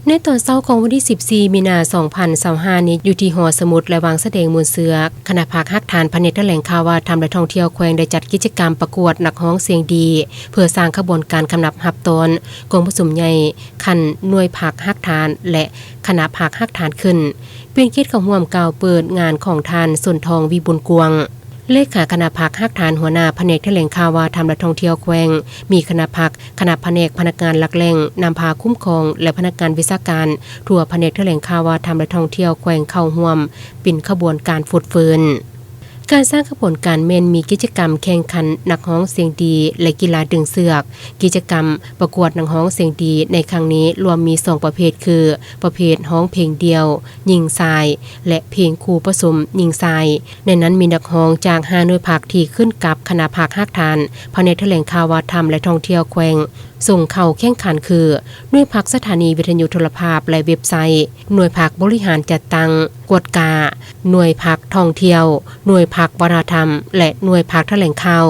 ໃນຕອນເຊົ້າຂອງວັນທີສິບສີ່ ມີນາ ສອງພັນຊາວຫ້ານີ້ ຢູ່ທີ່ຫໍສະໝຸດ ແລະ ວາງສະແດງມູນເຊື້ອ ຄະນະພັກຮາກຖານພະແນກຖະແຫຼງຂ່າວ ວັດທະນະທຳ ແລະ ທ່ອງທ່ຽວແຂວງ ໄດ້ຈັດກິດຈະກຳປະກວດນັກຮ້ອງສຽງດີ ເພື່ອສ້າງຂະບວນການຄຳນັບຮັບຕ້ອນກອງປະຊຸມໃຫຍ່ຂັ້ນໜ່ວຍພັກຮາກຖານ ແລະ ຄະນະພັກຮາກຖານຂຶ້ນ. ເປັນກຽດເຂົ້າຮ່ວມກ່າວເປີດງານຂອງທ່ານ ສົນທອງ ວິບູນກວ້າງ ເລຂາຄະນະພັກຮາກຖານ, ຫົວໜ້າພະແນກຖະແຫຼງຂ່າວ ວັດທະນະທຳ ແລະ ທ່ອງທ່ຽວແຂວງ, ມີຄະນະພັກ, ຄະນະພະແນກ, ພະນັກງານຫຼັກແຫຼ່ງ, ນຳພາຄຸ້ມຄອງ ແລະ ພະນັກງານວິຊາການທົ່ວພະແນກຖະແຫຼງຂ່າວ ວັດທະນະທຳ ແລະ ທ່ອງທ່ຽວແຂວງເຂົ້າຮ່ວມເປັນຂະບວນການຟົດຟື້ນ. ການສ້າງຂະບວນການແມ່ນມີກິດຈະກຳແຂ່ງຂັນນັກຮ້ອງສຽງດີ ແລະ ກິລາດຶງເຊືອກ. ກິດຈະກຳປະກວດນັກຮ້ອງສຽງດີໃນຄັ້ງນີ້ລວມມີສອງປະເພດຄື ປະເພດຮ້ອງເພງດ່ຽວຍິງຊາຍ ແລະ ເພງຄູ່ປະສົມຍິງຊາຍ. ໃນນັ້ນມີນັກຮ້ອງຈາກຫ້າໜ່ວຍພັກທີ່ຂຶ້ນກັບຄະນະພັກຮາກຖານ ພະແນກຖະແຫຼງຂ່າວ ວັດທະນະທຳ ແລະ ທ່ອງທ່ຽວແຂວງ ສົ່ງເຂົ້າແຂ່ງຂັນຄື ໜ່ວຍພັກສະຖານີວິທະຍຸໂທລະພາບ ແລະ ເວັບໄຊ, ໜ່ວຍພັກບໍລິຫານຈັດຕັ້ງກວດກາ, ໜ່ວຍພັກທ່ອງທ່ຽວ, ໜ່ວຍພັກວັດທະນະທຳ ແລະ ໜ່ວຍພັກຖະແຫຼງຂ່າວ.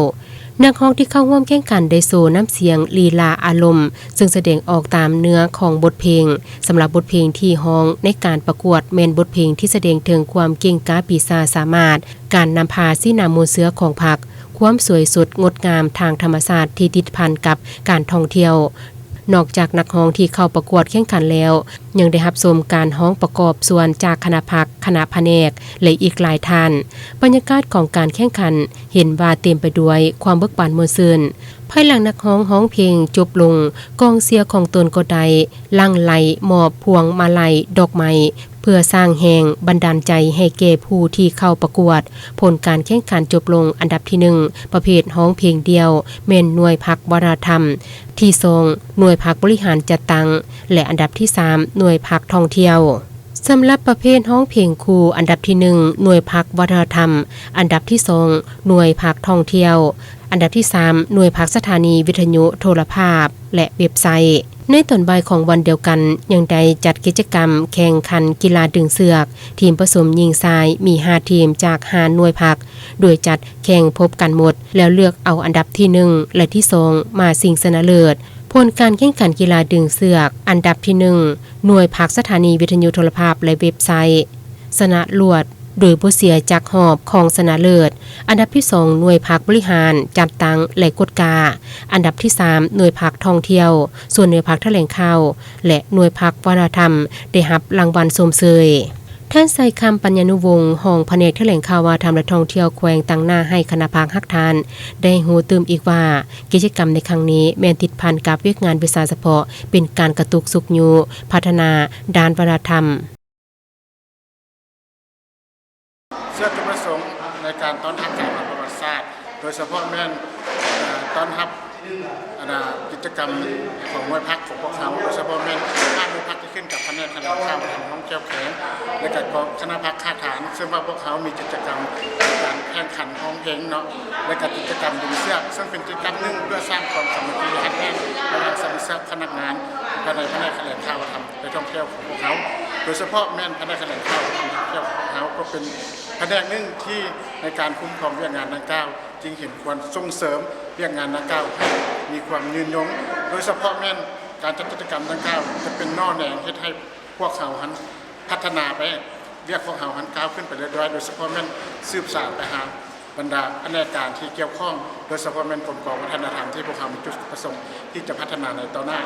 ນັກຮ້ອງທີ່ເຂົ້າຮ່ວມແຂ່ງຂັນໄດ້ໂຊນ້ຳສຽງລີລາອາລົມ ເຊິ່ງສະແດງອອກຕາມເນື້ອຂອງບົດເພງ. ສຳລັບບົດເພງທີ່ຮ້ອງໃນການປະກວດ ແມ່ນບົດເພງທີ່ສະແດງເຖິງຄວາມເກັ່ງກ້າປີຊາສາມາດ, ການນຳພາຊີ້ນຳມູນເຊື້ອຂອງພັກ, ຄວາມສວຍສົດງົດງາມທາງທຳມະຊາດທີ່ຕິດພັນກັບການທ່ອງທ່ຽວ. ນອກຈາກນັກຮ້ອງທີ່ເຂົ້າປະກວດແຂ່ງຂັນແລ້ວ, ຍັງໄດ້ຮັບຊົມການຮ້ອງປະກອບສ່ວນຈາກຄະນະພັກ, ຄະນະພະແນກ ແລະ ອີກຫຼາຍທ່ານ. ບັນຍາກາດຂອງການແຂ່ງຂັນເຫັນວ່າເຕັມໄປດ້ວຍຄວາມເບີກບານມ່ວນຊື່ນ. ພາຍຫຼັງນັກຮ້ອງຮ້ອງເພງຈົບລົງ, ກອງເຊຍຂອງຕົນກໍໄດ້ຫຼັ່ງໄຫຼມອບພວງມາໄລດອກໄມ້ ເພື່ອສ້າງແຮງບັນດານໃຈໃຫ້ແກ່ຜູ້ທີ່ເຂົ້າປະກວດ. ຜົນການແຂ່ງຂັນຈົບລົງອັນດັບທີໜຶ່ງ ປະເພດຮ້ອງເພງດ່ຽວ ແມ່ນໜ່ວຍພັກວັດທະນະທຳ, ທີສອງ ໜ່ວຍພັກບໍລິຫານຈັດຕັ້ງ ແລະ ອັນດັບທີສາມ ໜ່ວຍພັກທ່ອງທ່ຽວ. ສຳລັບປະເພດຮ້ອງເພງຄູ່ ອັນດັບທີໜຶ່ງ ໜ່ວຍພັກວັດທະນະທຳ, ອັນດັບທີສອງ ໜ່ວຍພັກທ່ອງທ່ຽວ, ອັນດັບທີສາມ ໜ່ວຍພັກສະຖານີວິທະຍຸໂທລະພາບ ແລະ ເວັບໄຊ. ໃນຕອນບ່າຍຂອງວັນດຽວກັນ ຍັງໄດ້ຈັດກິດຈະກຳແຂ່ງຂັນກິລາດຶງເຊືອກ. ທີມປະສົມຍິງຊາຍມີຫ້າທີມຈາກຫ້າໜ່ວຍພັກ ໂດຍຈັດແຂ່ງພົບກັນໝົດ ແລ້ວເລືອກເອົາອັນດັບທີໜຶ່ງ ແລະ ທີສອງ ມາຊິງຊະນະເລີດ. ຜົນການແຂ່ງຂັນກິລາດຶງເຊືອກ ອັນດັບທີໜຶ່ງ ໜ່ວຍພັກສະຖານີວິທະຍຸໂທລະພາບ ແລະ ເວັບໄຊ ຊະນະລວດໂດຍບໍ່ເສຍຈັກຮອບຂອງຊະນະເລີດ. ອັນດັບທີສອງ ໜ່ວຍພັກບໍລິຫານ, ຈັດຕັ້ງ ແລະ ກວດກາ. ອັນດັບທີສາມ ໜ່ວຍພັກທ່ອງທ່ຽວ, ສ່ວນໜ່ວຍພັກຖະແຫຼງຂ່າວ ແລະ ໜ່ວຍພັກວັດທະນະທຳ ໄດ້ຮັບລາງວັນຊົມເຊີຍ. ທ່ານ ໄຊຄຳ ປັນຍານຸວົງ ຮອງພະແນກຖະແຫຼງຂ່າວ ວັດທະນະທຳ ແລະ ທ່ອງທ່ຽວແຂວງ ຕາງໜ້າໃຫ້ຄະນະພັກຮາກຖານ ໄດ້ຮູ້ຕື່ມອີກວ່າ ກິດຈະກຳໃນຄັ້ງນີ້ແມ່ນຕິດພັນກັບວຽກງານວິຊາສະເພາະ ເປັນການກະຕຸກຊຸກຍູ້ພັດທະນາດ້ານວັດທະນະທຳ. ເຊື່ອຈຸດປະສົງໃນການຕ້ອນຮັບສະຖາບັນປະຫວັດສາດ ໂດຍສະເພາະແມ່ນ ເອີ ຕ້ອນຮັບ ອັນນ່າ ກິດຈະກຳຂອງໜ່ວຍພັກຂອງພວກເຮົາ ໂດຍສະເພາະແມ່ນຫ້າໜ່ວຍພັກທີ່ຂຶ້ນກັບພະແນກຖະແຫຼງຂ່າວ ແລະ ທ່ອງທ່ຽວແຂວງ ແລະ ກະຄະນະພັກຮາກຖານ ເຊິ່ງວ່າພວກເຮົາມີກິດຈະກຳໃນການແຂ່ງຂັນຮ້ອງເພງເນາະ ແລະ ກະກິດຈະກຳດຶງເຊືອກ ເຊິ່ງເປັນກິດຈະກຳໜຶ່ງເພື່ອສ້າງຄວາມສາມັກຄີຮັກແຮງລະຫວ່າງສະມາຊິກພະນັກງານພາຍໃນພະແນກຖະແຫຼງຂ່າວ ວັດທະນະທຳ ແລະ ທ່ອງທ່ຽວຂອງພວກເຮົາ ໂດຍສະເພາະແມ່ນພະແນກຖະແຫຼງຂ່າວ ແລະ ທ່ອງທ່ຽວຂອງພວກເຮົາ ກໍເປັນພະແນກໜຶ່ງທີ່ໃນການຄຸ້ມຄອງວຽກງານດັ່ງກ່າວ ຈຶ່ງເຫັນຄວນສົ່ງເສີມວຽກງານດັ່ງກ່າວໃຫ້ມີຄວາມຍືນຍົງ ໂດຍສະເພາະແມ່ນການຈັດກິດຈະກຳດັ່ງກ່າວ ຈະເປັນໜໍ່ແໜງເຮັດໃຫ້ພວກເຮົາຫັ້ນພັດທະນາໄປ ວຽກພວກເຮົາຫັ້ນກ້າວຂຶ້ນໄປເລື້ອຍໆ ໂດຍສະເພາະແມ່ນສືບສານໄປຫາບັນດາພະແນກການທີ່ກ່ຽວຂ້ອງ ໂດຍສະເພາະແມ່ນກົມກອງວັດທະນະທຳ ທີ່ພວກເຮົາມີຈຸດປະສົງທີ່ຈະພັດທະນາໃນຕໍ່ໜ້າ.